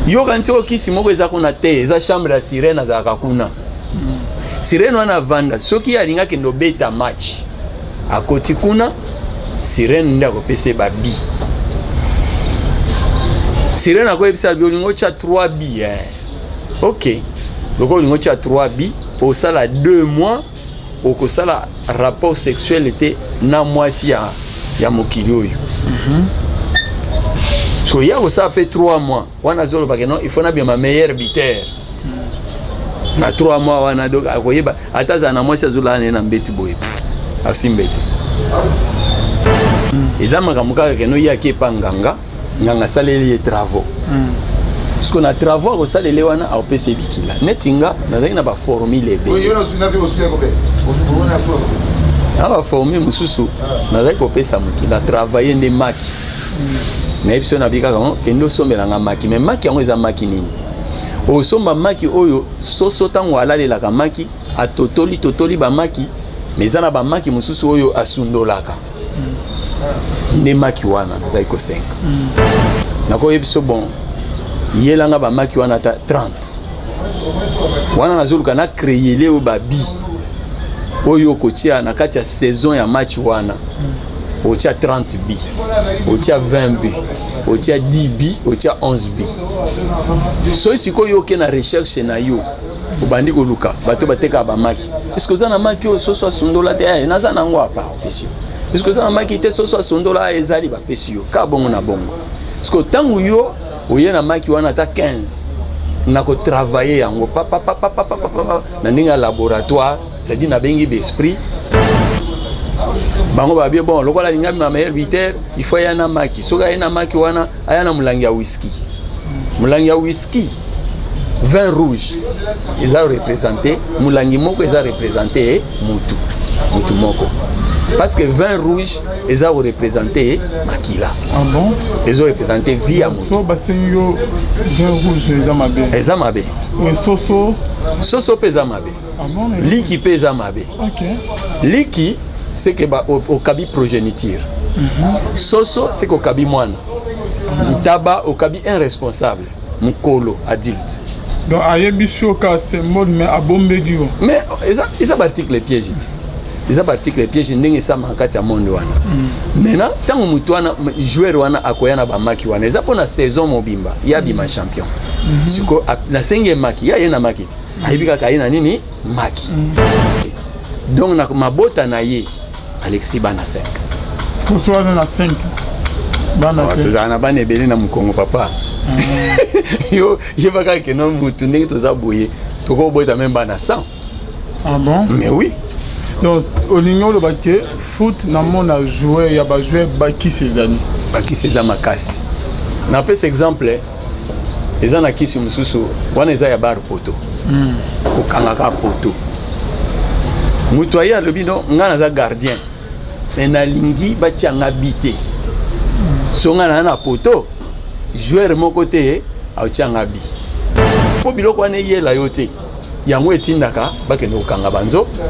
Yoka nti oyo kisi moko eza kuna te, eza chambre ya sirene, azalaka kuna. Sirene wana avanda, soki ye alingi akende obeta match, akoti kuna, sirene nde akopesa ye babi. Sirene akoyebisa bi olingi otya 3 bi, eh. Ok, lokola olingi otya 3 bi, osala 2 mois okosala rapport sexuel te na mwasi ya mokili oyo. So ya kosala mpe 3 mois wana, azolobaka non, il faut nabima meilleur buteur na 3 mois wana. Donc akoyeba ata azala na mwasi, azolala naye na mbetu boye, asimba te. Eza makambo kaka keno ye aki epa nganga, nganga asaleli ye travaux. Parce que na travaux akosalela wana, akopesa ye bikila. Neti nga nazalaki na baformule ebele, na baformule mosusu nazalaki kopesa motu na travaille nde maki. Nayebi so nabi kaka kende osombelanga maki. Mais maki yango eza maki nini? Osomba maki oyo soso ntango alalelaka maki, atotoli totoli bamaki, mais eza na bamaki mosusu oyo asundolaka. Nde maki wana nazali kosenga. Nakoyebi so bon, yelanga bamaki wana ata 30 wana, nazoluka na créer oyo babi oyo okotia na kati ya saison ya match wana. Otia 30 bi, otia 20 bi, otia 10 bi, otia 11 bi. Soki sikoyo oke na recherche na yo, obandi koluka bato batekaka bamaki. Eske oza na maki oyo soso asundola te? Eh, naza nango apa, apesi yo. Eske oza na maki te soso asundola? Ezali, bapesi yo ka bongo na bongo. Parce ntango yo oye na maki wana ata 15, na kotravaille yango papapapapapapa na ndenge ya laboratoire, c'est-à-dire nabengi baesprit bango babie. Bon, lokola alingi abima meilleur buteur, il faut aya na maki. Soki aye na maki wana, aya na molangi ya whisky. Molangi ya whisky, vin rouge, eza représente molangi moko, eza représente mutu moko, parce que vin rouge eza koreprésente makila. Ah bon? Ezo représente vie ya mutu. So basengi yo vin rouge, eza mabe? Eza mabe. Soso? Soso mpe eza mabe. Ah bon? Liki mpe eza mabe. Liki, c'est que okabi progéniture. Soso, c'est que okabi mwana. Ntaba, okabi un responsable mokolo, adulte. Donc ayebisi yo ka symbole, mais abombeli yo. Mais eza baarticle piège ti, eza baarticle piège ndenge esamaka kati ya monde wana. Maintenant, ntango motu wana, joueur wana akoya na bamaki wana, eza mpona saison mobimba ye abima champion. Sikoyo nasengi ye maki, ye aye na maki ti, ayebi kaka aye na nini, maki. Donc na mabota na ye alekisi bana 5. Koso wana na 5 bana te? Tozala na bana ebele na mokongo, papa. Yo yeba kaka keno mutu ndenge toza boye, tokobota même bana 100. Ah bon? Mais oui. Donc olingi oloba ke foot na mona joueur ya bajoueur, bakisi ezali? Bakisi eza makasi. Napesa exemple, eza na kisi mosusu wana eza ya bar poto. Kokangaka poto, moto aye alobi: no, ngai naza gardien, mais nalingi batianga bi te. So ngai naza na poto, joueur moko te aotianga bi, mpo biloko wana eyela yo te. Yango etindaka bakende kokanga banzoto,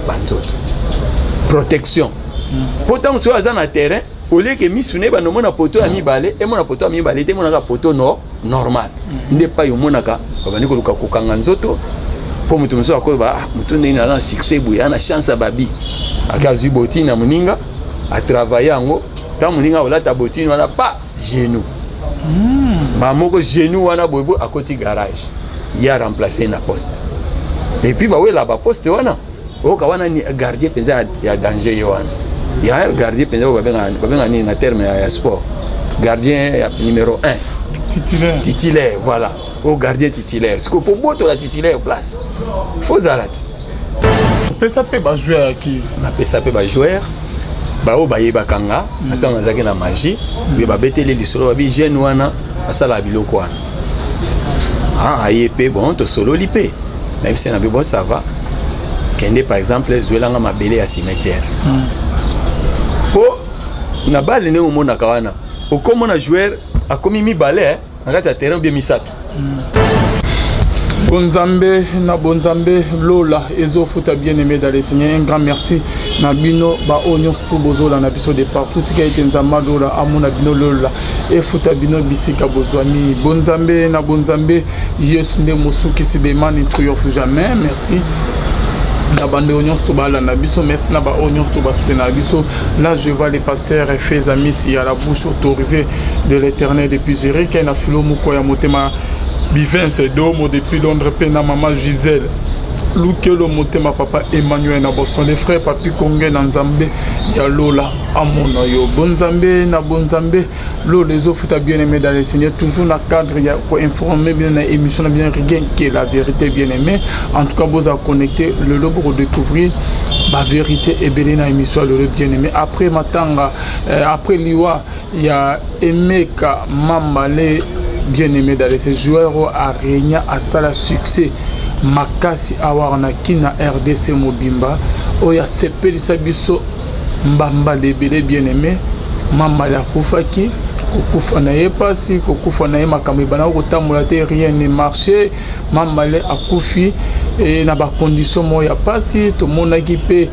protection, mpo ntango soki aza na terrain, olieke misu ne bando omona poto ya mibale, emona poto ya mibale te, emonaka poto no normal. Nde epai omonaka babandi koluka kokanga nzoto, mpo moto mosusu akoyeba: ah, motu ndenge aza na succès boye, aza na chance ya babi. Ake azwi botine ya moninga, atravaille yango. Ntango moninga akolata botine wana, pa genou bamoko, genou wana boyeboye, akoti garage, ye aremplace na poste. Et puis bawela baposte wana, oyoka wana gardien mpenza ya danger. Ye wana ya gardien mpenza oyo babenga nini na terme ya sport? Gardien ya numéro 1. Titulaire. Titulaire, voilà, oyo gardien titulaire. Sikoyo po botola titulaire place, fo ozala te. Opesa mpe bajoueur ya kisi? Napesa mpe bajoueur baoyo bayebaka nga na ntango nazalaki na magie, mpe babeteli lisolo, babi jeune wana asalaka biloko wana. Ah, aye mpe, bon, tosololi mpe, nayebisi na bi: bon, ça va, kende par exemple zwelanga mabele ya cimetière. Mpo na bale ndenge omonaka wana, okomona joueur akomi mibale na kati ya terrain, obie misato. Bonzambe na bonzambe, lola ezofuta. Bien aimé dans le Seigneur, un grand merci na bino baoyo nyonso to bozolanda biso de partout. Tika ete Nzambe alola amona bino, lola efuta bino bisika bozwami. Bonzambe na bonzambe, Yesu nde mosukisi, le mal ne triomphe jamais. Merci na bandeko nyonso to balanda biso, merci na baoyo nyonso to basoutenaka biso. Là, je vois les pasteurs Fez Amisi à la bouche autorisée de l'Éternel depuis Zurich, na filo moko ya motema Bivence Domo depuis Londres, mpe na mama Gisèle Lukelo motema, papa Emmanuel na Boston, les frères Papi Konge na Nzambe ya lola amona yo. Bonzambe na bonzambe, lola ezofuta. Bien aimé dans le Seigneur, toujours na cadre ya koinformer bien na émission na bien Rien que la vérité. Bien aimé, en tout cas boza connecté lelo, bokodécouvrir bavérité ebele na émission ya lelo. Bien aimé, après matanga, après liwa ya Emeka Mambale, bien aimé dans le joueur oyo arégna, asala succès makasi awa na kina RDC mobimba, oyo asepelisa biso mbambala ebele, bien aimé Mambala akufaki. Kokufa na ye mpasi, kokufa na ye makambo ebandaka kotambola te, rien ne marché. Mambale akufi na bacondition moko ya mpasi. Tomonaki mpe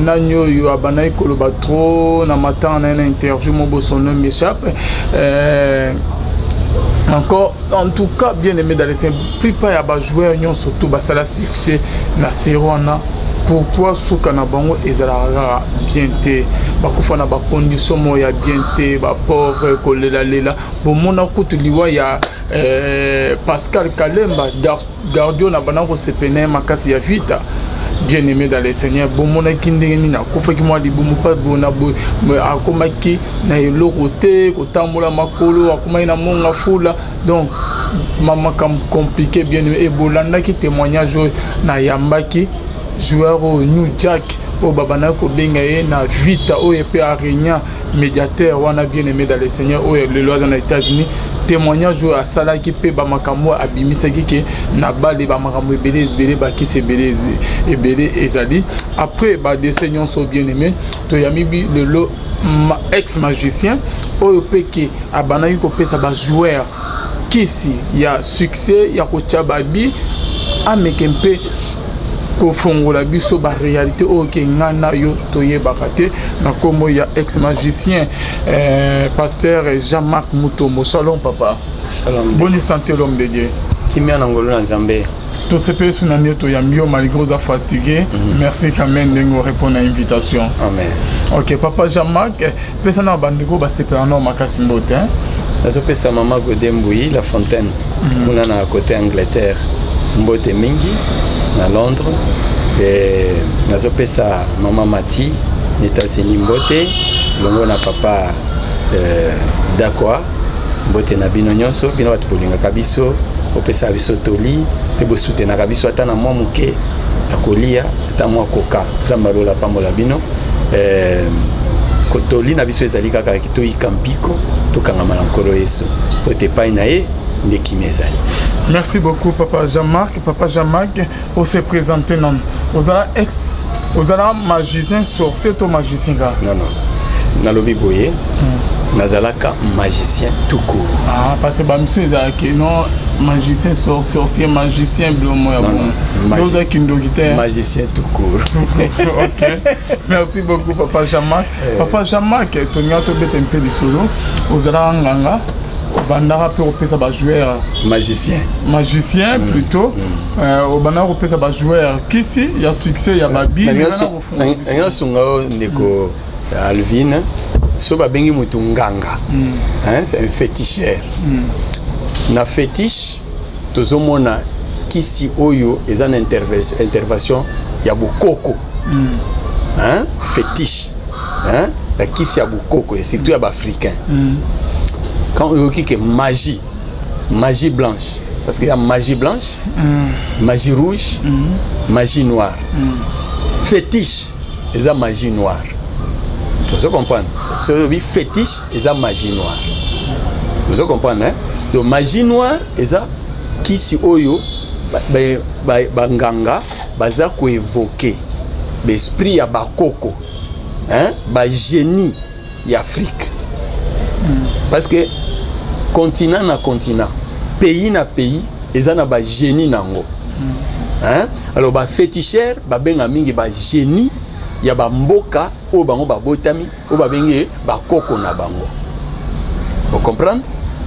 nani oyo abandaki koloba trop na matanga na ye na interview mo son nom m'échappe encore. En tout cas, bien aimé dans les plupart ya bajoueur nyonso to basala succès na série wana, pourquoi suka na bango ezalaka kaka bien te? Bakufa na bacondition moko ya bien te, bapauvre, kolelalela. Bomona kutu liwa ya Pascal Kalemba, gardien na banda kosepena ye makasi ya Vita. Bien aimé dans le Seigneur, bomonaki ndenge nini akufaki, mwa libumu mpa bona boye, akomaki na eloko te, kotambola makolo, akomaki na monga fula, donc makambo compliqué. Bien aimé, ebolandaki témoignage oyo nayambaki joueur oyo New Jack, oyo babandaki kobenga ye na Vita, oyo mpe arégna médiateur wana. Bien aimé dans le Seigneur, oyo lelo aza na États-Unis, témoignage oyo asalaki mpe bamakambo oyo abimisaki ke na bale, bamakambo ebele ebele, bakisi ebele ebele ezali après badécès nyonso. Bien aimé, toyambi lelo ex magicien oyo mpe ke abandaki kopesa bajoueur kisi ya succès ya kotia babi, ameke mpe kofongola biso baréalité oyo ke ngai na yo toyebaka te, na nkombo ya ex magicien pasteur Jean-Marc Mutombo. Shalom papa. Shalom. Boni santé, l'homme de Dieu? Kimia na ngolu na Nzambe. Tosepeli so na nde toyambi yo malgré oza fatigué. Merci quand même ndenge orépondre na invitation. Amen. Ok, papa Jean-Marc, pesa na bandeko basepela nao makasi mbote. Nazopesa mama Gode Mbui La Fontaine kuna na côté Angleterre mbote mingi, na Londres. E nazopesa mama Mati na États-Unis mbote, longo na papa Dakwa. Mbote na bino nyonso, bino bato bolingaka biso, bopesaka biso toli mpe bosutenaka biso ata na mwa moke ya kolia, ata mwa koka. Nzambe alola pambola bino. Toli na biso ezali kaka toyika mpiko, tokangama na Nkolo Yesu, po ete epai na ye nde kimia ezali. Merci beaucoup, papa Jean-Marc. Papa Jean-Marc, ose présente nano. Ozala ex, ozala magicien, sorcier to magicien kaka? Non, nalobi boye, nazalaka magicien tout court. Ah, parce que bamisu ezalaki non magicien, sorcier, magicien, bilomo ya bon, ozalaki ndoki te. Magicien tout court. Ok, merci beaucoup, papa Jean-Marc. Papa Jean-Marc, tolinga tobeta mpe lisolo. Ozalaka nganga, obandaka mpe kopesa bajoueur. Magicien. Magicien plutôt. Obandaka kopesa bajoueur kisi ya succès ya babi. Nalinga nasunga oyo, ndeko Alvin. So babengi motu nganga, hein, c'est un féticheur. Na fétiche tozomona kisi oyo eza na intervention ya bokoko, hein, fétiche, hein, bakisi ya bokoko et surtout ya baafricain. Quand oyoki ke magie, magie blanche, parce qu'il y a magie blanche, magie rouge, magie noire. Fétiche eza magie noire. Ozo comprendre? So olobi fétiche eza magie noire, ozo comprendre, hein? Donc magie noire eza kisi oyo banganga baza koévoquer baesprit ya bakoko, hein? Bagénie ya Afrique, parce que continent na continent, pays na pays. eza na bagénie nango, hein? Alors baféticheur babenga mingi bagénie ya bamboka oyo bango babotami, oyo babengi bakoko na bango. Ocomprendre?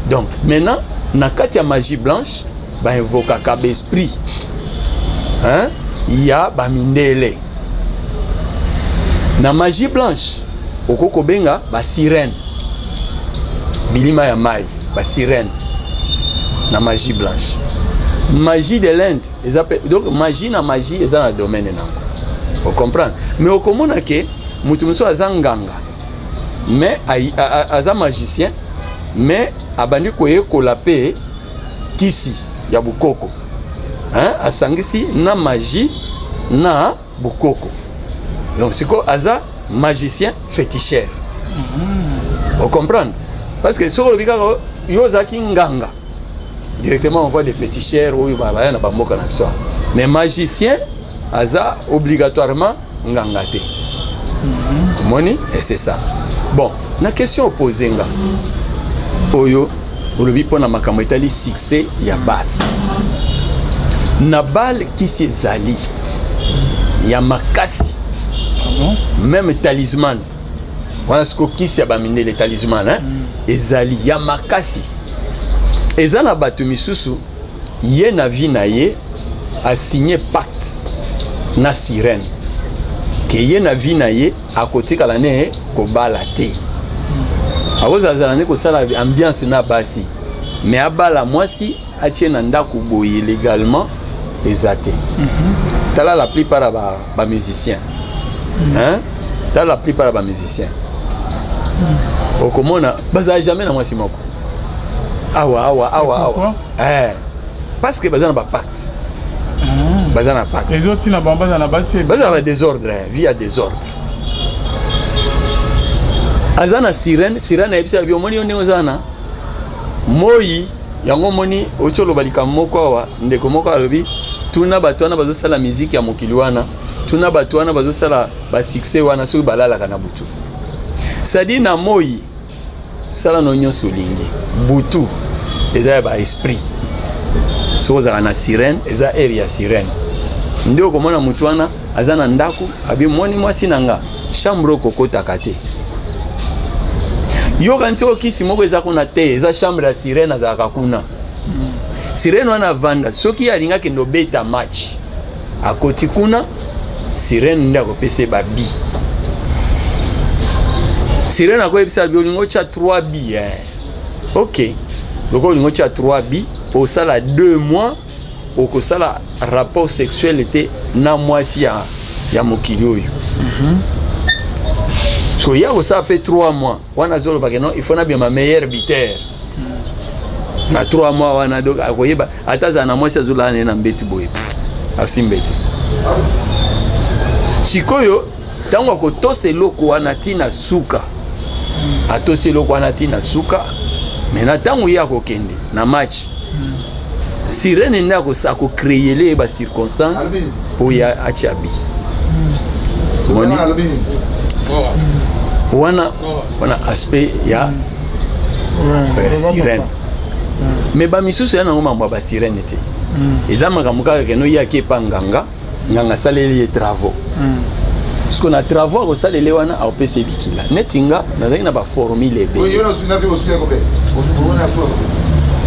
Donc maintenant, na kati ya magie blanche, bainvokaka baesprit, hein, ya bamindele. Na magie blanche, okoki kobenga basirène, bilima ya mai, basirène na magie blanche. Magie de l'Inde eza pe. Donc magie na magie eza na domaine nango, ocomprendre? Mais okomona ke moto mosusu aza nganga, mais aza magicien, mais abandi koyekola mpe kisi ya bokoko, hein? Asangisi na magie na bokoko. Donc sikoyo aza magicien féticheur, ocomprendre? Parce que soki olobi kaka yo ozalaki nganga, directement on voit des féticheurs oyo baya na bamboka na biso. Mais magicien aza obligatoirement nganga te, omoni? Et c'est ça. Bon, na question opose nga oyo olobi mpona makambo etali succès ya bale, na bale kisi ezali ya makasi. Ah bon? Même talisman wana, siko kisi ya bamindele, talisman, hein? Ezali ya makasi. Eza na bato misusu, ye na vie na ye asigné pacte na sirène ke ye na vie na ye akotikala ne kobala te. Akozalazala nde kosala ambiance na basi, mais abala mwasi atie na ndako boye légalement eza te. Tala la plupart ya bamusicien, hein? Tala la plupart ya bamusicien, okomona bazala jamais na mwasi moko awa awa awa awa, eh, parce que baza na bapacte, baza na pacte. Ezotina bango baza na basi. Baza na badésordre, vie ya désordre. Aza na sirène. Sirène ayebisi abi: "Omoni yo ndenge oza na moi yango, omoni oti oloba likambo moko awa." Ndeko moko alobi: "Tuna bato wana bazosala miziki ya mokili wana, tuna bato wana bazosala basuccès wana soki balalaka na butu." C'est-à-dire na moi, sala no nyonso olingi, butu eza ya baesprit. Soki ozalaka na sirène, eza ere ya sirène nde okomona motu wana aza na ndako, abi: "Moni mwasi na nga, chambre okokotaka te." Yoka, nti okisi moko eza kuna te, eza chambre ya sirène. Azalaka kuna, sirène wana avanda. Soki alingi akende obeta match, akoti kuna, sirène nde akopesa ye babi. Sirène akoyebisa bi: "Olingi otya 3 bi, eh. Ok, lokola olingi otya 3 bi, osala 2 mois okosala rapport sexuel te na mwasi ya mokili oyo. So ya kosala mpe 3 mois wana, azolobaka: "Non, il faut nabima meilleur buteur na 3 mois wana." Donc akoyeba ata azala na mwasi, azolala naye na mbetu boye, asimbe te. Sikoyo ntango akotosa eloko wana ntina suka, atosi eloko wana ntina suka. Me na ntango ye akokende na match, sirène nde akocréer ye bacirconstance mpo ye atia bi. Moni wana, wana aspect ya sirène. Mais bamisusu ya nango mambo ya basirène te, eza makambo kaka keno ye aki epa nganga, nganga asaleli ye travaux. Parce que na travaux akosalela wana, akopesa ye bikila. Neti nga nazalaki na baformule ebele,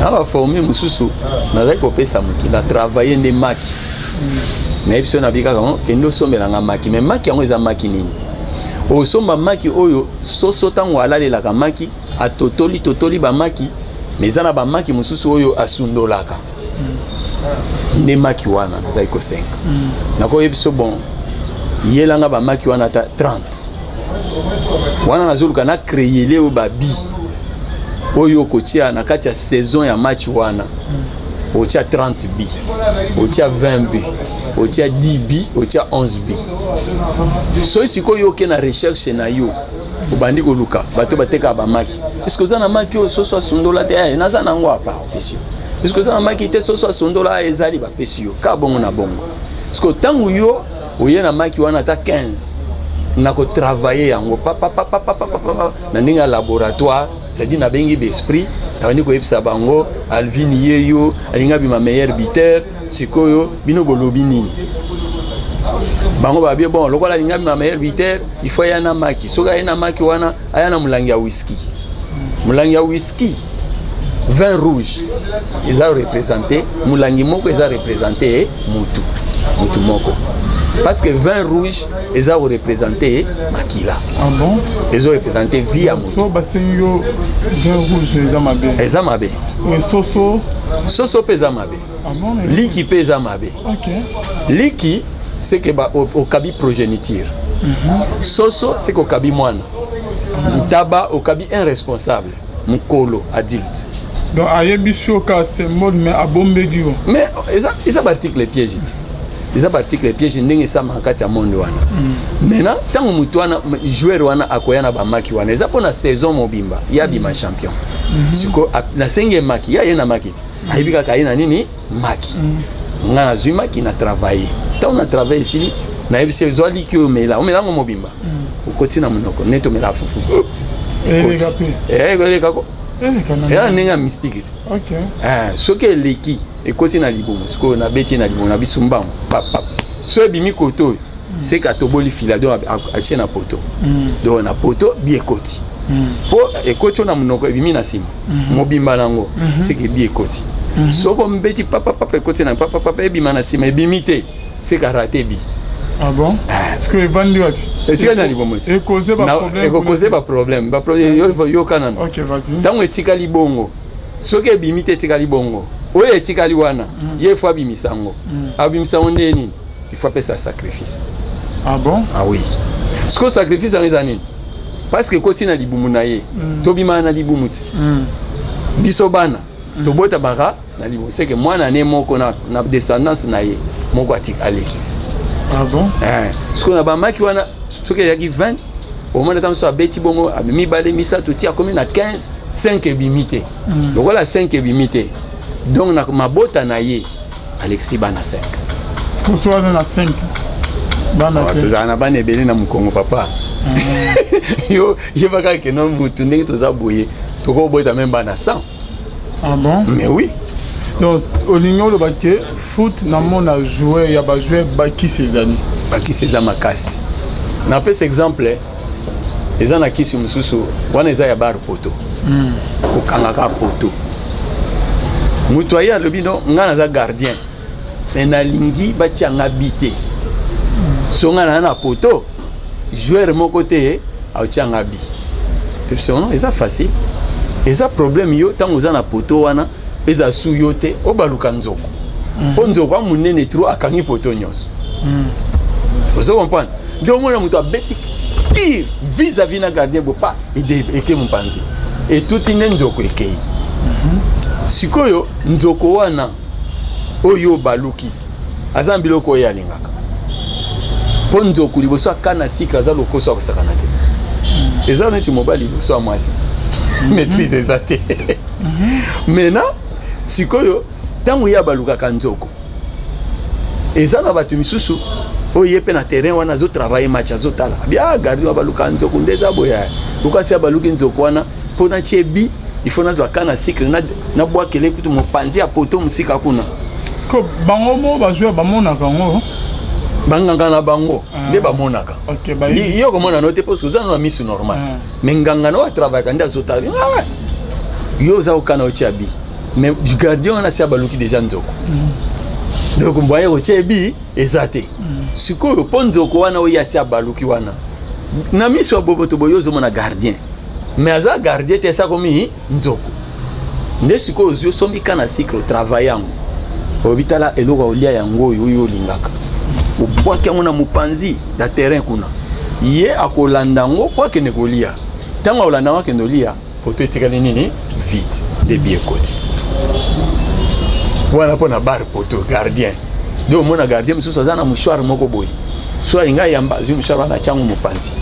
na baformule mosusu nazalaki kopesa motu na travaille nde maki. Nayebi so nabi kaka: "Kende osombelanga maki." Mais maki yango eza maki nini? Osomba maki oyo soso ntango alalelaka maki, atotoli totoli bamaki. Mais eza na bamaki mosusu oyo asundolaka nde maki wana nazali kosenga. Nakoyebi so: "Bon, yelanga bamaki wana ata 30 wana." Nazoluka na créer oyo babi oyo okotia na kati ya saison ya match wana. Otia 30 bi, otia 20 bi, otia 10 bi, otia 11 bi. Soki sikoyo oke na recherche na yo, obandi koluka bato batekaka bamaki: "Eske oza na maki oyo soso asundola te?" "Eh, naza nango." Apa opesi yo. "Eske oza na maki te soso asundola?" "Ezali." Bapesi yo ka bongo na bongo. Parce ntango yo oye na maki wana ata 15, na kotravaille yango papapapapapapa na ndenge ya laboratoire, c'est-à-dire nabengi baesprit. Nabandi koyebisa bango: Alvin ye yo alingi abima meilleur buteur. Sikoyo bino bolobi nini? Bango babie: bon, lokola alingi abima meilleur buteur, il faut aya na maki. Soki aye na maki wana, aya na molangi ya whisky. Molangi ya whisky, vin rouge, eza représente molangi moko, eza représente mutu moko, parce que vin rouge eza koreprésente makila. Ah bon? Ezo représente vie ya motu. So basengi yo vin rouge, eza mabe? Eza mabe. Soso? Soso mpe eza mabe. Ah bon? Liki mpe eza mabe. Liki, c'est que okabi progéniture. Soso, c'est que okabi mwana. Ntaba, okabi un responsable mokolo, adulte. Donc ayebisi yo ka symbole, mais abombeli yo. Mais eza baarticle piège ti, eza baarticle piège ndenge esamaka kati ya monde wana. Maintenant, ntango motu wana, joueur wana, akoya na bamaki wana, eza mpona saison mobimba ye abima champion. Sikoyo nasengi ye maki, ye aye na maki ti, ayebi kaka aye na nini, maki. Nga nazwi maki na travaille. Ntango na travaille esili, nayebisi: ezwa liki oyo, omela, omela yango mobimba, okoti na monoko neti omela fufu. Eleka mpe? Elekako. Eleka na Eza ndenge ya mystique ti. Soki eleki, ekoti na libumu. Sikoyo nabeti na libumu na biso mbango, papap. So ebimi koto oyo, seka toboli fila, donc atie na poto. Donc na poto bi ekoti, mpo ekoti oyo na monoko, ebimi na nsima mobimba nango, seke bi ekoti. Soki ombeti papapapa, ekoti na papapapa, ebima na nsima, ebimi te, seke araté but. Ah bon? Parce que evandi wapi? Etikali na libumu ti. Ekoze baproblème? Ekokoze baproblème, yoka nano. Ok, vas-y. Ntango etikali bongo, soki ebimi te, etikali bongo, oyo etikali wana, ye faut abimisa yango. Abimisa yango nde nini? Il faut apesa sacrifice. Ah bon? Ah oui. Sikoyo sacrifice yango eza nini? Parce que ekoti na libumu na ye, tobimaka na libumu ti. Biso bana tobotamaka na libumu, seke mwana ne moko na descendance na ye moko aleki. Ah bon? Sikoyo na bamaki wana, soki ezalaki 20, omona ata mosusu abeti bongo mibale, misato, ti akomi na 15, 5 ebimi te. Lokola 5 ebimi te, donc na mabota na ye alekisi bana 5. Sikoyo wana na 5 bana te? Tozala na bana ebele na mokongo, papa. Yo yebaka ke no mutu ndenge toza boye, tokobota même bana 100. Ah bon? Mais oui. Donc olingi oloba ke foot namona joueur ya bajoueur, bakisi ezali? Bakisi eza makasi. Napesa exemple: eza na kisi mosusu wana, eza ya bar poto, kokangaka poto. Moto aye, alobi: no, ngai naza gardien, mais nalingi batianga but te. So ngai naza na poto, joueur moko te aotianga but. Non, eza facile, eza problème. Yo ntango oza na poto wana, eza su yo te obaluka nzoko, mpo nzoko amonene trop, akangi poto nyonso. Ozo comprendre? Nde omona moto abeti tir vis-à-vis na gardien, bopa eke mopanzi, etuti nde nzoko ekei. Sikoyo nzoko wana oyo baluki aza na biloko oyo alingaka, mpo nzoku liboso akana sucre, aza lokoso akosakana te. Eza neti mobali liboso ya mwasi, maîtrise eza te. Maintenant sikoyo, ntango ye abalukaka nzoko, eza na bato misusu oyo ye mpe na terrain wana azotravaille match, azotala abi: ah, gardien abaluka nzoko nde eza boye. Lokasi abaluki nzoko wana mpo natie but, il faut nazwa canne à sucre, nabwakele kutu mopanzi ya poto mosika kuna. Parce bango mo bajoueur bamonaka yango? Banganga na bango nde bamonaka. Yo komona no te, parce que oza na misu normal, mais nganga na oyo atravaillaka nde azotala: yo oza kokana otia but, mais gardien wana si abaluki déjà nzoko, donc moyen kotia but eza te. Sikoyo mpo nzoko wana oyo asi abaluki wana, na miso ya boboto boye ozomona gardien, mais aza gardien te, esa komi nzoko. Nde sikoyo ozwi, osombi canne à sucre, otravaille yango, oyebi: tala eloko ya kolia yango oyo, oyo olingaka, obwaki yango na mopanzi ya terrain kuna. Ye akolanda yango po akende kolia. Ntango akolanda yango, akende kolia, poto etikali nini? Vide. Nde but ekoti wana mpo na barrer poto gardien. Nde omona gardien mosusu aza na mouchoir moko boye, so alingi ayamba, azwi mouchoir wana, atiango mopanzi.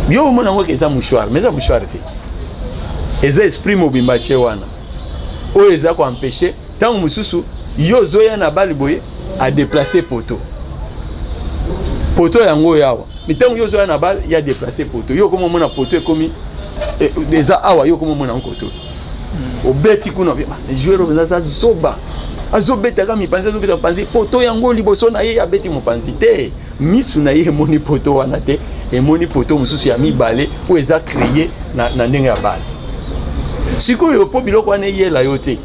Yo omona yango eza mouchoir, mais eza mouchoir te, eza esprit mobimba tie wana oyo eza koempêche. Ntango mosusu yo ozoya na balle boye, adéplace poto, poto yango oyo awa, mais ntango yo ozoya na balle, ya déplace poto, yo okoma omona poto ekomi eza awa, yo okoma omona yango koto. Obeti kuna, joueur oyo aza zoba, azobetaka mipanzi, azobeta mopanzi, poto yango liboso na ye, abeti mopanzi te. Misu na ye emoni poto wana te, emoni poto mosusu ya mibale oyo eza créé na ndenge ya bale. Sikoyo, mpo biloko wana eyela yo te,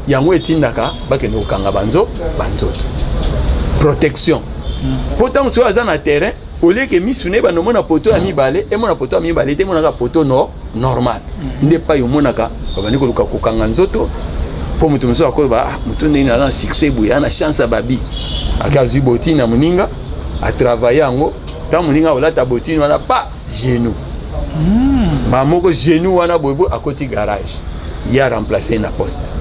yango etindaka bakende kokanga banzoto, protection, mpo ntango soki aza na terrain, oleke misu na ye banda omona poto ya mibale, emona poto ya mibale te, emonaka poto no normal. Nde epai omonaka babandi koluka kokanga nzoto, mpo moto mosusu akoyeba: ah, moto ndenge aza na succès boye, aza na chance ya babi, ake azwi botine ya moninga, atravaille yango. Ntango moninga akolata botine wana, pa genou bamoko, genou wana boyeboye, akoti garage, ye aremplace na poste.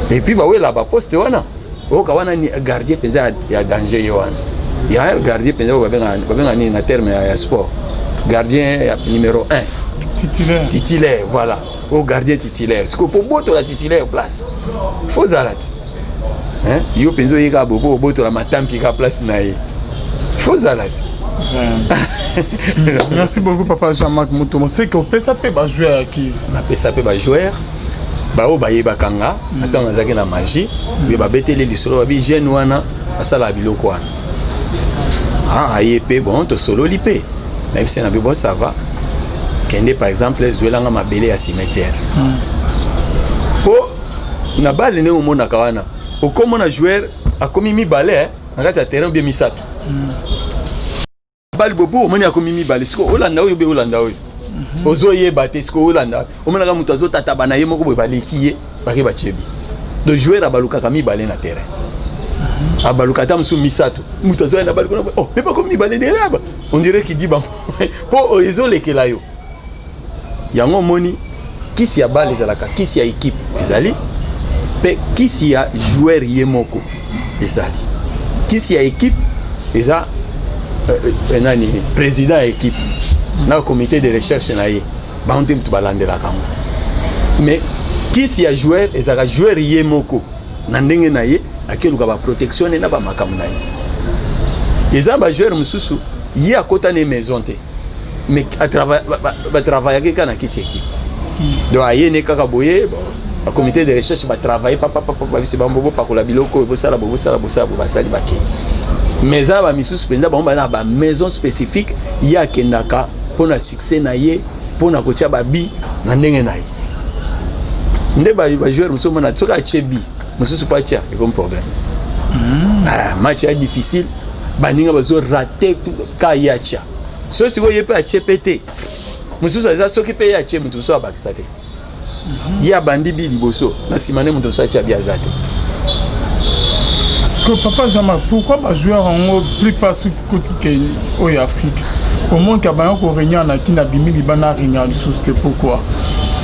Et puis bawela baposte wana, oyoka wana gardien mpenza ya danger, ye wana ya gardien mpenza oyo babenga nini na terme ya sport? Gardien ya numéro 1. Titulaire. Titulaire, voilà, oyo gardien titulaire. Sikoyo, po botola titulaire place, fo ozala te. Hein? Yo mpenza oyeka boye po obotola matampi ka place na ye, fo ozala te. Merci beaucoup, papa Jean-Marc Mutomo. C'est que opesa mpe bajoueur ya kisi? Napesa mpe bajoueur baoyo bayebaka nga na ntango nazalaki na magie, mpe babeteli lisolo, babi jeune wana asalaka biloko wana. Ah, aye mpe, bon, tosololi mpe, nayebisi na bi: bon, ça va, kende par exemple zwelanga mabele ya cimetière, mpo na bale ndenge omonaka wana, okomona joueur akomi mibale na kati ya terrain, obie misato bale bobo, omoni akomi mibale. Sikoyo olanda oyo, obe olanda oyo, ozoyeba te. Sikoyo olanda, omonaka moto azotataba na ye moko boye, baleki ye, bake batiebi. Donc joueur abalukaka mibale na terrain, abaluka ata mosusu misato. Moto azoya na bale kuna, oh, me bakomi mibale derrière, on dirait kidi bango, mpo ezolekela yo. Yango omoni kisi ya bale ezalaka kisi ya équipe, ezali mpe kisi ya joueur ye moko. Ezali kisi ya équipe, eza nani, président ya équipe na comité de recherche na ye, bango te moto balandelaka yango. Mais kisi ya joueur ezalaka joueur ye moko na ndenge na ye, akeluka baprotection ne na bamakambo na ye. Eza bajoueur mosusu, ye akota na maison te, mais batravaillaki kaka na kisi équipe. Donc aye ne kaka boye, bon, bacomité de recherche batravaille papapapa, babisi bango: bopakola biloko oyo, bosala bo, bosala, bosala bo, basali, bakei. Mais eza na bamisusu mpenza, bango baza na bamaison spécifique, ye akendaka mpo na succès na ye, mpo na kotia babi na ndenge na ye. Nde bajoueur mosusu omona soki atie bi, mosusu mpo atia, ekomi problème. Ah, match ya difficile, baninga bazorater, ka ye atia. So sikoyo ye mpe atie mpe te, mosusu aza, soki mpe ye atie, moto mosusu abakisa te. Ye abandi bi liboso, na nsima nde moto mosusu atia bi, aza te. Que papa Jean-Marc, pourquoi bajoueur yango plupart soki koti ke oyo Afrique, omonki abanga koréunion na kini, abimi libanda, aréunion lisusu te? Pourquoi?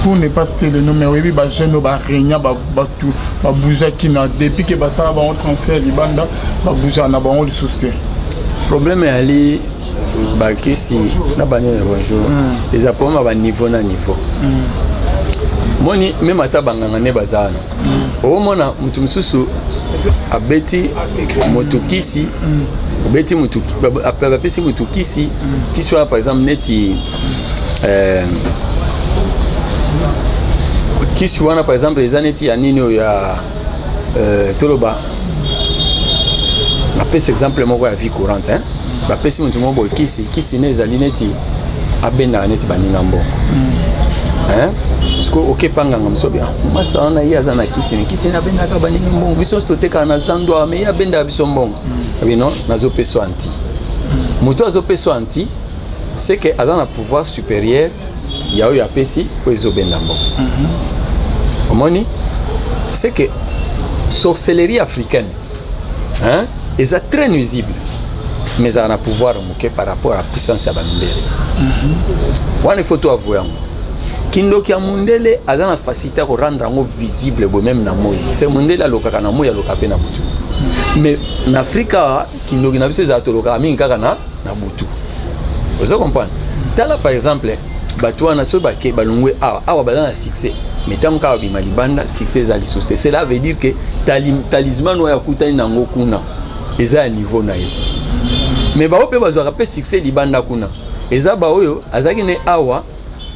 Pour ne pas citer le nom, mais oyebi bajeune oyo baréunion, bato babougeaki na depuis ke basala bango transfert libanda, babougeaka na bango lisusu te. Problème eyali bakisi na banini, bonjour, eza problème ya baniveau na niveau. Moni, même ata banganga nde baza wana, okomona moto mosusu abeti moto kisi, obeti motu, bapesi motu kisi. Kisi wana par exemple neti kisi wana par exemple eza neti ya nini oyo ya toloba, bapesi exemple moko ya vie courante, hein? Bapesi motu moko boye kisi, kisi ne ezali neti abendaka neti baninga mbongo, hein? Parce okepa nganga mosusu abi: masa wana ye aza na kisi, me kisi ne abendaka baninga mbongo, biso nyonso totekaka na zando awa, me ye abendaka biso mbongo. Abi: non, nazopesa anti. Moto azopesa anti, c'est que aza na pouvoir supérieur ya oyo apesi, oyo ezobenda mbongo. Omoni, c'est que sorcellerie africaine, hein, eza très nuisible, mais ezala na pouvoir moke par rapport à puissance ya bamindele wana. Il faut to avouer yango, kindoki ya mundele aza na facilité ya korendre yango visible boye, même na moi te. Mundele alokaka na moi, alokaka mpe na butu. Mais na Afrika awa, kindoki na biso ezala tolokaka mingi kaka na butu. Oza comprendre? Tala par exemple bato wana, soki bake, balongwe awa, awa baza na succès, mais ntango kaka babima libanda, succès eza lisusu te. Cela veut dire que talisman oyo akutani nango kuna eza ya niveau na ye te. Mais bao mpe bazwaka mpe succès libanda kuna, eza baoyo azalaki ne awa,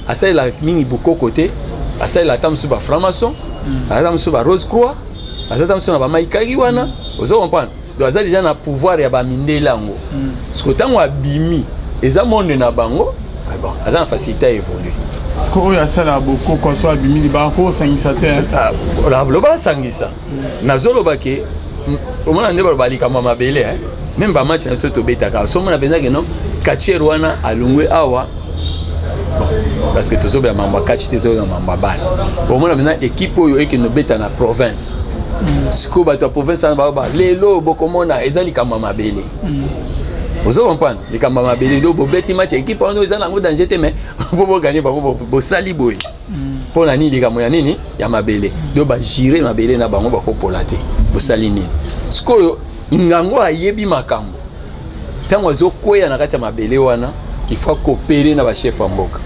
asalelaka mingi bokoko te, asalelaka ata mosusu bafranc-maçon. Aza mosusu ba Rose Croix, aza ta mosusu na bamaikaki wana. Ozo comprendre? Donc aza déjà na pouvoir ya bamindele yango. Parce que ntango abimi, eza monde na bango. Ah bon, aza na facilité à évoluer. Ko oyo asala bokoko so abimi libaka, ko osangisa te? Ah, loba asangisa. Nazoloba ke omona nde baloba likambo ya mabele, hein? Même bamatch na biso tobetaka, so omona mpenza ke non, catcheur wana alongwe awa. Bon, parce que tozobela mambo ya catch te, tozobela mambo ya bale. Omona mpenza équipe oyo ekende obeta na province. Sikoyo bato ya province wana baloba: lelo bokomona eza likambo ya mabele. Ozo comprendre? Likambo ya mabele. Donc bobeti match ya équipe wana, eza nango danger te, mais po boganye bango, bosali boye mpo na nini? Likambo ya nini? Ya mabele. Donc bagire mabele na bango, bakopola te. Bosali nini sikoyo? Ngango ayebi makambo. Ntango azokweya na kati ya mabele wana, il faut akopere na bachef ya mboka.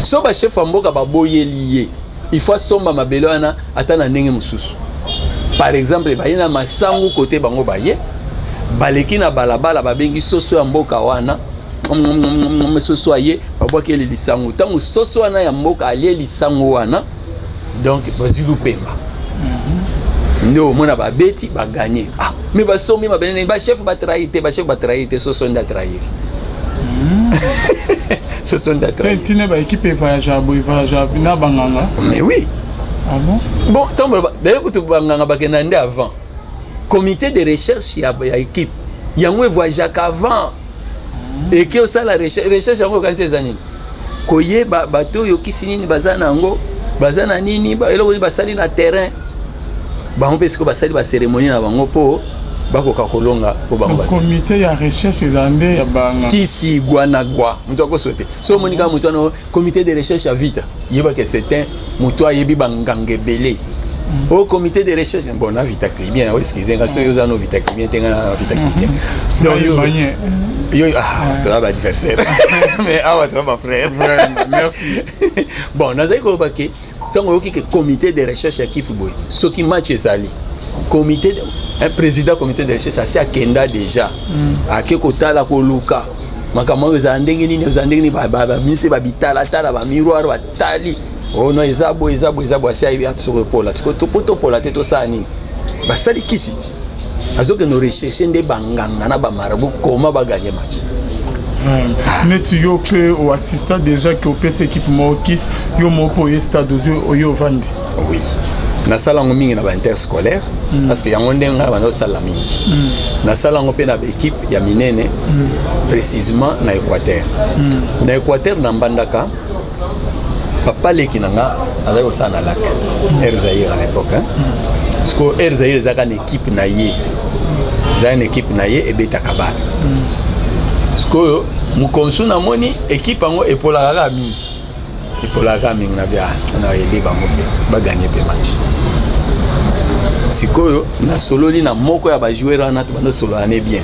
So bachef ya mboka baboyeli ye, il faut asomba mabele wana ata na ndenge mosusu. Par exemple, baye na masangu kote bango, baye baleki na balabala, babengi soso ya mboka wana. Soso aye, babwakeli lisango. Ntango soso wana ya mboka alie lisango wana, donc bazwi lupemba. Nde omona babeti, baganye. Ah, mais basombi mabele ndenge bachef batrahir te? Bachef batrahir te, soso nde atrahir, soso nde atrahir. Ntina baéquipe evoyage boye, voyage na banganga? Mais oui. Ah bon? Bon, ntango d'ailleurs kutu banganga bakenda nde avant. Comité de recherche ya équipe yango evoyageaka avant, eke osala recherche. Recherche yango okanisi eza nini? Koyeba bato oyo kisi nini baza na yango, baza na nini, eloko nini basali na terrain. Bango mpe sikoyo basali bacérémonie na bango mpo bakoka kolonga, mpo bango basali. Comité ya recherche ezala nde ya banganga? Kisi gwa na gwa, moto akoso te. So omoni kaka moto wana, comité de recherche ya Vita, yebaka c'est un moto ayebi banganga ebele au comité de recherche. Bon, na Vita Clubien, excuse nga, soki oza no Vita Clubien te, nga na Vita Clubien. Donc yo, ah, toza baadversaire, mais awa toza bafrère. Vraiment, merci. Bon, nazali koloba ke ntango oyoki ke comité de recherche ya équipe boye, soki match ezali, comité, un président comité de recherche asi akenda déjà, ake kotala, koluka makambo oyo ezala ndenge nini, ezala ndenge nini. Baministre babitalatala, bamiroir, batali: oh non, eza boye, eza boye, eza boye. Asi ayebi soki epola. Sikoyo po topola te, tosala nini? Basali kisi ti azokende recherche nde banganga na bamarabu koma baganye match. Neti yo mpe oassista déjà ke opesa équipe moko kisi, yo moko mpe oye stade, ozwi oye ovandi? Oui, nasala yango mingi na bainterscolaire, parce que yango nde ngai banda osala mingi. Nasala yango mpe na baéquipe ya minene, précisément na Équateur. Na Équateur, na Mbandaka, papa leki na nga azali kosala na Lac, Air Zaire à l'époque, hein? Parce que Air Zaire ezalaka na équipe na ye, ezalaki na équipe na ye ebetaka bale. Sikoyo mokonsu namoni équipe yango epolaka kaka mingi, epolaka kaka mingi. Na bia nayebi bango mpe baganye mpe match. Sikoyo nasololi na moko ya bajoueur wana, tobanda osolola ne bien,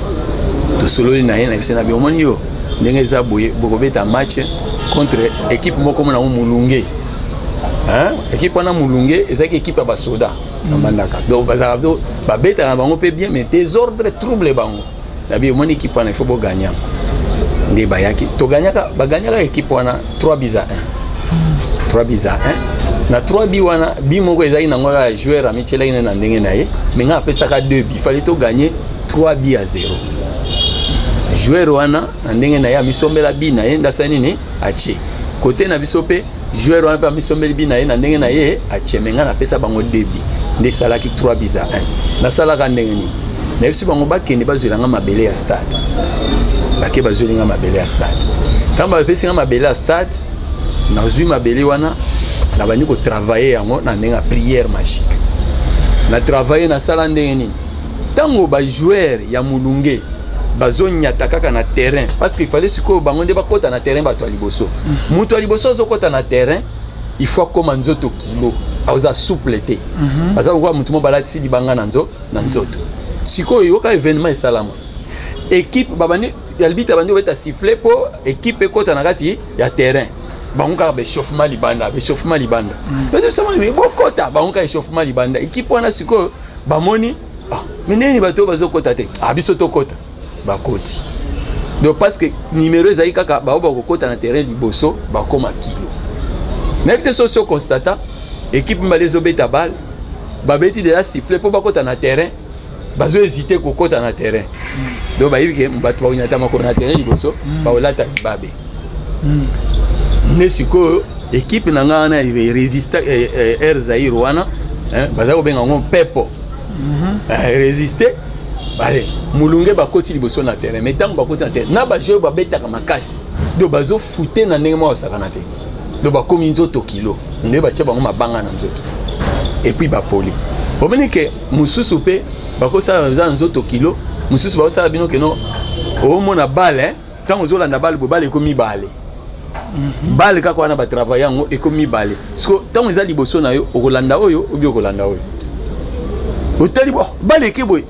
tosololi na ye na biso na bi: omoni yo ndenge eza boye, bokobeta match contre équipe moko mona yango Molunge, hein? Équipe wana Molunge ezalaki équipe ya basoda na Mbandaka. Donc bazalaka, babetaka na bango mpe bien, mais désordre, trouble bango. Nabi: omoni équipe wana, il faut boganya yango. Nde bayaki, toganyaka, baganyaka équipe wana 3 buts à 1, 3 buts à 1. Na 3 buts wana, but moko ezalaki nango kaka joueur amitielaki na ndenge na ye, mais nga apesaka 2 buts. Fallait toganye 3 buts à 0. Joueur wana na ndenge na ye amisombela but na ye, ndasa nini atie kote na biso. Mpe joueur wana mpe amisombeli but na ye na ndenge na ye, atie. Mais nga napesa bango 2 buts, nde esalaki 3 buts à 1. Nasalaka ndenge nini? Nayebisi bango bakende bazwelanga mabele ya stade. Bake, bazweli nga mabele ya stade. Ntango bapesi nga mabele ya stade, nazwi mabele wana, nabandi kotravaille yango na ndenge ya prière magique. Na travaille, nasala ndenge nini? Ntango bajoueur ya Molunge bazonyata kaka na terrain, parce que il fallait sikoyo bango nde bakɔta na terrain, bato ya liboso. Moto ya liboso azokɔta na terrain, il faut akóma nzoto kilo, aza souple te, aza lokola motu mo balatisi libanga na nzoto. Sikoyo yoka événement esalama: équipe babandi, arbitre abandi kobeta sifflet mpo équipe ekɔta na kati ya terrain. Bango kaka baéchauffement libanda, baéchauffement libanda, bokɔta. Bango kaka échauffement libanda. Équipe wana sikoyo bamoni: ah, mais nini, bato oyo bazokɔta te? Ah, biso tokɔta. Bakoti. Donc parce que numéro ezali kaka bao bakokɔta na terrain liboso, bakóma kilo. Nayebi te soki oconstata. Équipe mibale ezobeta balle, babeti déjà sifflet mpo bakɔta na terrain, bazohésite kokɔta na terrain. Donc bayebi ke bato bakonyata makolo na terrain liboso, bakolata libabe. Nde sikoyo équipe na ngai wana résiste, Air Zaire wana, baza kobenga yango mpepo, résiste. Bale molunge, bakoti liboso na terrain. Mais ntango bakoti na terrain, na bajoueur babetaka makasi, donc bazofute na ndenge moko basakana te. Donc bakomi nzoto kilo, nde batie bango mabanga na nzoto et puis bapoli. Omoni ke mosusu mpe bakosala eza na nzoto kilo, mosusu bakosala bino keno omona balle. Ntango ozolanda balle boye, balle ekomi mibale, balle kaka wana batravaille yango ekomi mibale. Siko ntango eza liboso na yo, okolanda oyo obi okolanda oyo otali bo balle eke boye,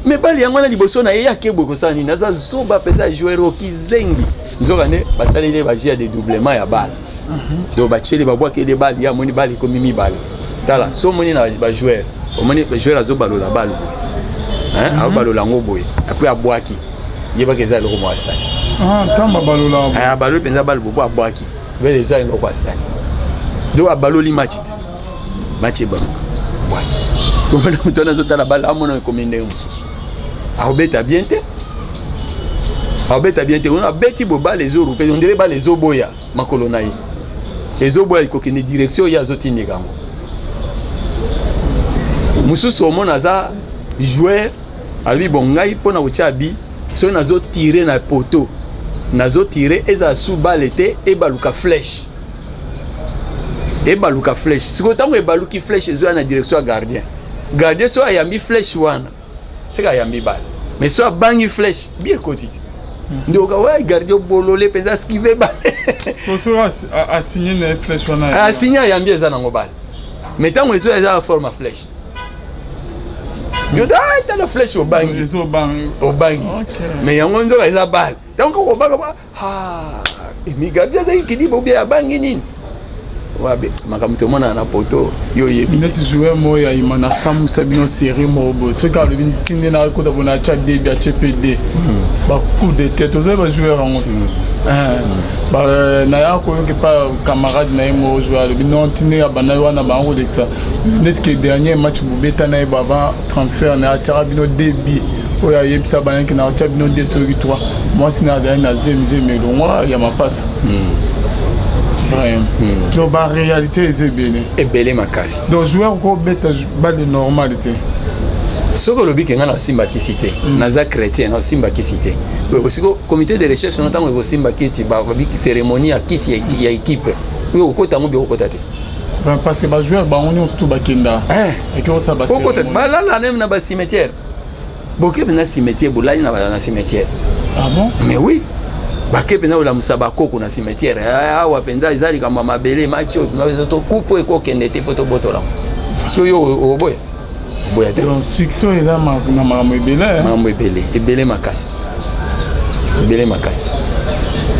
mais balle yango wana liboso na ye yake boye, kosala nini? Aza zoba mpenza, joueur okizengi. Nzoka nde basaleli bajeu ya dédoublement ya balle. Donc batieli, babwakeli balle, ye amoni balle ekomi mibale. Tala, so omoni na bajoueur, omoni joueur azobalola balle boye, azobalola yango boye, après abwaki, yebaki eza eloko moko asali. Ntango babalola? Abaloli mpenza balle bobo, abwaki, eza eloko asali. Donc abaloli match te, match ebaluka, bwaki. Komona moto wana azotala balle, amona ekomi ndenge mosusu, akobeta bien te, akobeta bien te. Ona abeti boye, balle ezoroupe, on dirait balle ezoboya makolo na ye, ezoboya ekokende direction oyo azotindika yango. Mosusu omona aza joueur, alobi: "Bon, ngai mpona kotia but, soki nazotire na poteau, nazotire, ezala su balle te, ebaluka flèche, ebaluka flèche." Sikoyo ntango ebaluki flèche, ezoya na direction ya gardien. Gardien so ayambi flèche wana, seka ayambi balle. Mais so abangi flèche, but ekoti te. Ndoka wa gardien bolole mpenza, esquive balle. Soki asigne na flèche wana? Asigne, ayambi, eza nango balle. Mais ntango ezoya, eza na forme ya flèche. Yo tala flèche, obangi, obangi. Mais yango nzoka eza balle. Ntango kaka obanga ba emi, gardien azaki kidiba obia abangi nini wabe makambo tomonana na poto, yo oyebi. Neti joueur moko ya ima na samusa bino série moko boye, soki alobi ntinde na kota boye, na atya debi, atye mpe d bacoup de tête. Ozali bajoueur yango naya koyoka epa camarade na ye moko joueur, alobi non, ntinde ya banda wana bango kolekisa neti ke dernier match bobeta na ye avant transfert na ye, atiaka bino debi oyo, ayebisa banaki na atya bino de soki 3 mwasi na azali na zemizemi elongwa ya mapasa. Donc baréalité eza ebele. Ebele makasi. Donc joueur kobeta balle normal te? Soki olobi ke ngai nasimba kisi te, naza chrétien, nasimba kisi te, siko comité de recherche no, ntango ekosimba kisi, babi cérémonie ya kisi ya équipe oyo, okokota yango bi okokota te. Parce que bajoueur bango nyonso tu bakenda. Okota, balala même na bacimetière, boke mpenza cimetière, bolali na cimetière. Ah bon? Mais oui, bake mpenza kolamusa bakoko na cimetière. Awa mpenza eza likambo ya mabele, match oyo tokupe ekokende te, fo tobotola. Soki yo oboya, oboya te. Donc succès eza na makambo ebele. Makambo ebele, ebele makasi, ebele makasi.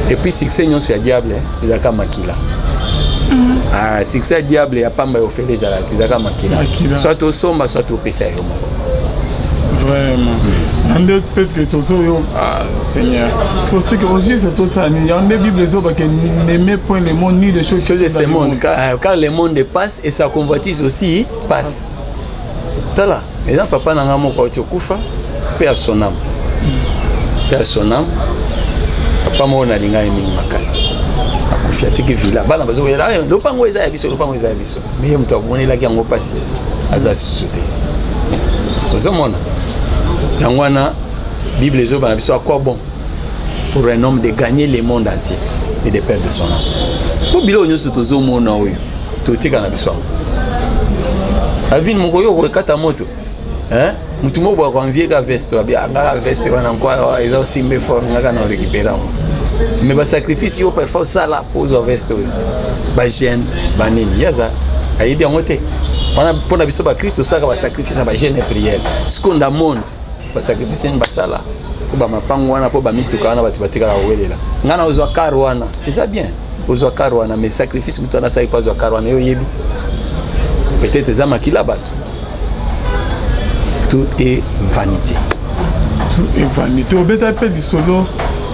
Et puis succès nyonso ya diable ezalaka makila. Ah, succès ya diable ya pamba ya ofele ezalaka, ezalaka makila. Soit osomba, soit opesa yo moko. Vraiment, nde peut-être que tozoyo, ah Seigneur, c'est aussi que aussi tosala nini? Yango nde Bible ezobake: "N'aimez point le monde ni les choses qui sont dans le monde, car le monde passe et sa convoitise aussi passe." Tala, eza papa na nga moko auti okufa, mpe ya sonam, mpe ya sonam. Papa moko nalinga ye mingi makasi, akufi, atiki villa. Bana bazokoyela: "Lopango eza ya biso, lopango eza ya biso." Mais ye moto amonelaki yango mpasi, aza susu te. Ozomona yango wana Bible ezobana biso: "À quoi bon pour un homme de gagner le monde entier et de perdre son âme?" Mpo biloko nyonso tozomona oyo, totika na biso yango. Avine moko oyo okokata moto, mutu moko boya koenvie ka veste, abi ngaka veste wana nkwa eza osimbe fort, ngaka na orécupérer yango. Mais basacrifice yo parfois osala mpo ozwa veste oyo, bajeûne banini, ye aza ayebi yango te. Wana mpona biso bakristo, osalaka basacrifice ya bajeûne, prière. Sikoyo nda monde, basacrifice nini basala mpo bamapango wana, mpo bamituka wana, bato batikala kowelela: "Ngai na ozwa car wana." Eza bien ozwa car wana, mais sacrifice moto wana asali mpo azwa car wana, yo oyebi? Peut-être eza makila bato. Tout est vanité. Tout est vanité. Obeta mpe lisolo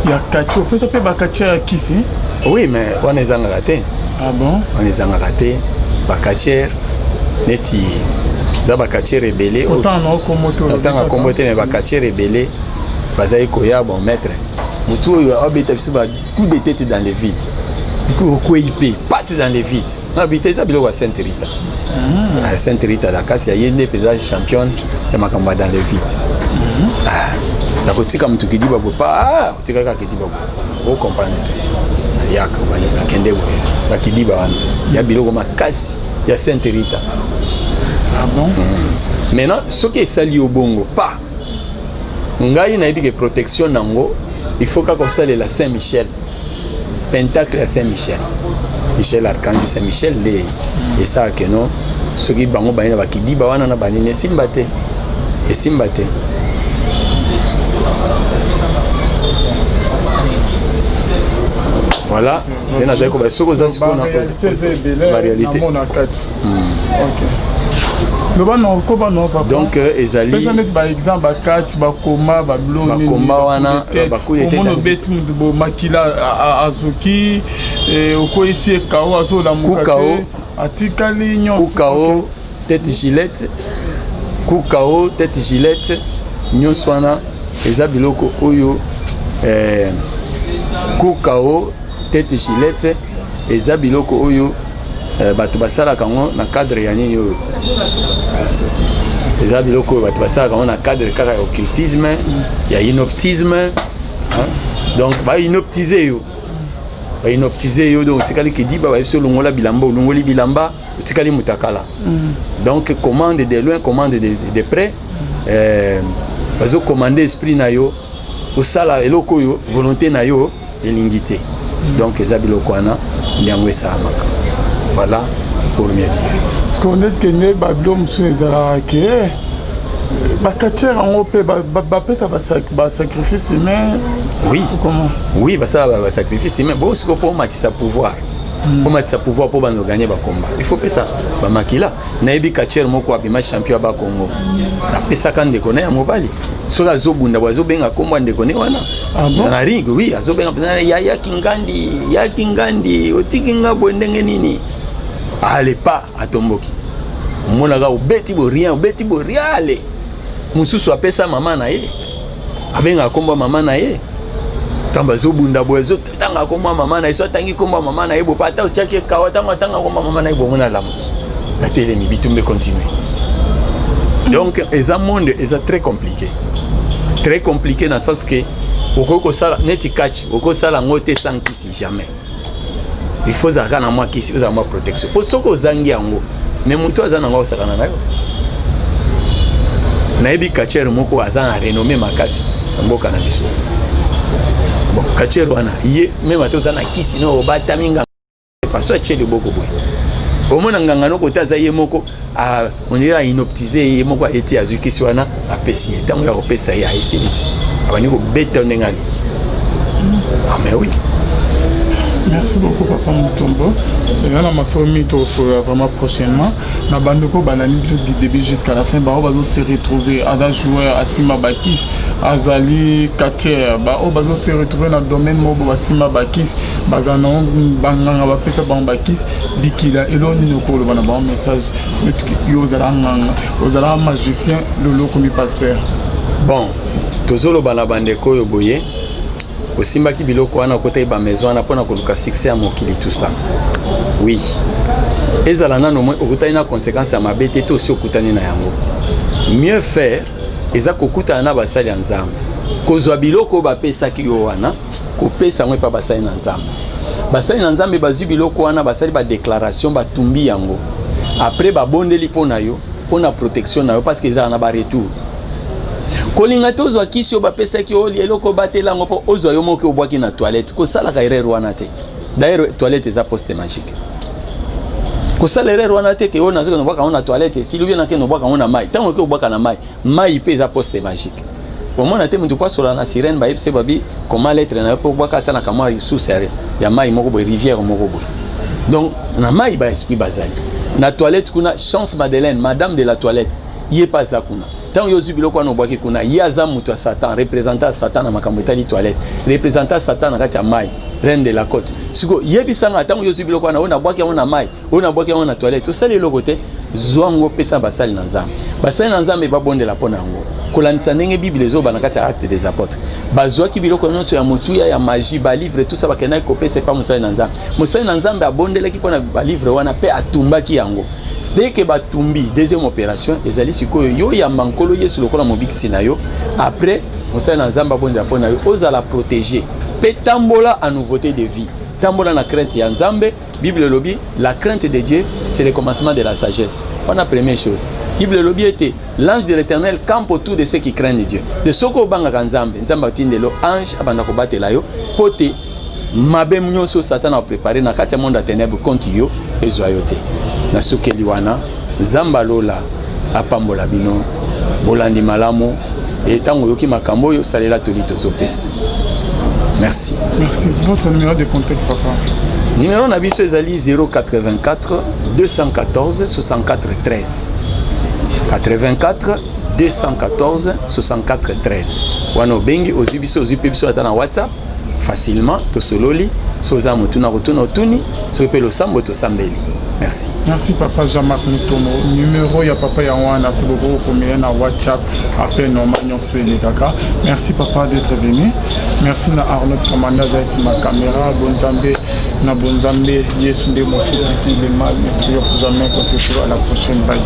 ya kati, obeta mpe bakati ya kisi. Oui, mais wana ezangaka te. Ah bon? Wana ezangaka te. Bacatcheurs neti eza bacatcheurs ebele. Otanga nkombo te, mais bacatcheurs ebele bazali koya. Bon, maître, motu oyo abeta biso ba coup de tête dans le vide, okwei mpe pate dans le vide. Nabi te, eza biloko ya Sainte Rita. Sainte Rita Dakasi, aye nde mpenza championne ya makambo ya dans le vide. Nakotika motu kidiba boye pa, otika kaka kidiba boye, ocomprendre te. Yaka, bakende boye, bakidiba wana ya biloko makasi ya Sainte Rita. Ah bon? Maintenant, soki esali yo bongo pa, ngai nayebi ke protection nango, il faut kaka osalela Saint Michel, pentacle ya Saint Michel, Michel archange, Saint Michel nde esalaka no. Soki bango baye na bakidiba wana na banini, esimba te, esimba te. Voilà nde nazali koba. Soki oza sikoyo na baréalité. Loba na koba no, papa. Donc ezali pesa neti baexemple, bacatch, bakoma, babilo. Bakoma wana, bacoup de tête. Omona obeti mutu bo, makila azoki, okweyisi ekao, azolamuka te, atikali nyonso. Coup KO, tête gilette, coup KO, tête gilette, nyonso wana eza biloko oyo coup KO, tête gilette, eza biloko oyo bato basalaka yango na cadre ya nini oyo. Eza biloko oyo bato basalaka yango na cadre kaka ya occultisme, ya hypnotisme, hein? Donc bahypnotiser yo, bahypnotiser yo, donc otikali kidiba. Bayebi olongola bilamba, olongoli bilamba, otikali mutakala. Donc commande de loin, commande de près, bazocommande esprit na yo osala eloko oyo volonté na yo elingi te. Donc eza biloko wana nde yango esalamaka. Voilà pour mieux dire. Parce que neti kende babilo mosusu ezalaka ke bacatcheurs yango mpe bapesa basacrifice humain. Oui. Comment? Oui, basala basacrifice humain. Bo sikoyo, mpo omatisa pouvoir, omatisa pouvoir mpo bando gagner bakomba, il faut pesa bamakila. Nayebi catcheur moko abima champion ya Bakongo, apesaka ndeko na ya mobali. Soki azobunda bo, azobenga nkombo ya ndeko ne wana. Ah bon? Na ring, oui, azobenga mpenza: "Yaya Kingandi, ya Kingandi, otiki nga boye ndenge nini?" Ale pa atomboki, omonaka obeti bo rien, obeti bo rien. Ale mosusu apesa mama na ye, abengaka nkombo ya mama na ye ntango azobunda boye, azotanga nkombo ya mama na ye. So atangi nkombo ya mama na ye boye, ata otiaki ekawa, ntango atanga nkombo ya mama na ye bomona alamuki, atelemi, bitumba econtinue. Donc eza monde eza très compliqué, très compliqué, na sens que okoki kosala neti catch, okoki kosala yango te sans kisi, jamais. Il faut ozalaka na mwa kisi, ozala mwa protection, mpo soki ozangi yango, mais motu aza nango akosakana na yo. Nayebi catcheur moko aza na renommée makasi na mboka na biso. Bon, catcheur wana, ye même ate oza na kisi no, obatami nganga, paso atie liboko boye, omona nganga noko te, aza ye moko, on dirait ahypnotiser ye moko, aye ti azwi kisi wana, apesi ye. Ntango ya kopesa ye, aesili ti abandi kobeta ndenge alingi. Ah mais oui. Merci beaucoup, papa Mutombo. Eza na masolo mingi tokosolola vraiment prochainement. Na bandeko balandi biso du début jusqu'à la fin, bango bazo se retrouver, aza joueur asimba bakis, azali catcheur, baoyo bazo se retrouver na domaine moko basimba bakis, bazala nango banganga bapesa bango bakis bikila, eloko nini okoloba na bango, message neti yo ozalaka nganga, ozalaka magicien, lelo okomi pasteur? Bon, tozoloba na bandeko oyo boye: osimbaki biloko wana, okotaki bamaison wana mpona koluka succès ya mokili, tout ça, oui, ezala nano moi okutani na conséquence ya mabe te, to osi okutani na yango. Mieux faire eza kokutana na basali ya Nzambe, kozwa biloko oyo bapesaki yo wana, kopesa yango epa basali na Nzambe. Basali na Nzambe bazwi biloko wana, basali badéclaration, batumbi yango, après babondeli mpo na yo, mpo na protection na yo, parce que ezala na baretour. Kolinga te ozwa kisi oyo bapesaki yo, eloko obatela yango mpo ozwa yo moko, obwaki na toilette, kosalaka erreur wana te. D'ailleurs, toilette eza poste magique. Kosala erreur wana te ke oyo nazokende obwaka yango na toilette, esili, obie nakende obwaka yango na mai. Ntango oke obwaka na mai, mai mpe eza poste magique. Omona te motu po asola na sirène, bayebisi babi koma lettre na yo mpo obwaka ata na kamwa source ya mai moko boye, rivière moko boye. Donc na mai baesprit bazali na toilette kuna. Chance Madeleine, madame de la toilette, ye mpe aza kuna. Ntango yo ozwi biloko wana, obwaki kuna, ye aza moto ya Satan, représentant ya Satan na makambo etali toilette, représentant ya Satan na kati ya mai, reine de la côte. Sikoyo yebisanga, ntango yo ozwi biloko wana, oyo nabwaki yango na mai, oyo nabwaki yango na toilette, osali eloko te. Zwa yango, pesa basali na Nzambe. Basali na Nzambe babondela mpo na yango, kolandisa ndenge Bible ezoba na kati ya Acte des Apôtres. Bazwaki biloko nyonso ya motuya ya magie, balivre, tout ça, bakendaki kopesa epa mosali na Nzambe. Mosali na Nzambe abondelaki mpo na balivre wana mpe atumbaki yango. Dès que batumbi, deuxième opération ezali sikoyo yo yamba Nkolo Yesu lokola mobikisi na yo. Après, mosali na Nzambe abondela mpo na yo, ozala protégé mpe tambola en nouveauté de vie, tambola na crainte ya Nzambe. Bible elobi: "La crainte de Dieu, c'est le commencement de la sagesse." Wana première chose. Bible elobi ete l'ange de l'Éternel campe autour de ceux qui craignent Dieu. De soki obangaka Nzambe, Nzambe atindelo ange abanda kobatela yo, mpo te mabe nyonso Satan aprépare na kati ya monde ya ténèbre contre yo ezwa yo te. Nasukeli wana. Nzambe alola apambola bino. Bolandi malamu e ntango oyoki makambo oyo, salela toli tozopesa. Merci. Merci. Votre numéro de contact, papa? Numéro na biso ezali 084 214 64 13, 84 214 64 13. Wana obengi, ozwi biso, ozwi mpe biso ata na WhatsApp facilement, tosololi. Soki oza motuna kotuna, otuni. Soki mpe losambo, tosambeli. Merci. Merci, papa Jean-Marc Mutomo. Numéro ya papa yango wana, si bokokomela na WhatsApp, appel normal nyonso elekaka. Merci, papa, d'être venu. Merci na Arnaud Commanda aza nsima caméra. Bonzambe na bonzambe, Yesu nde mosukisi. Le mal ne triomphe jamais. Qu'on se retrouve à la prochaine. Bye.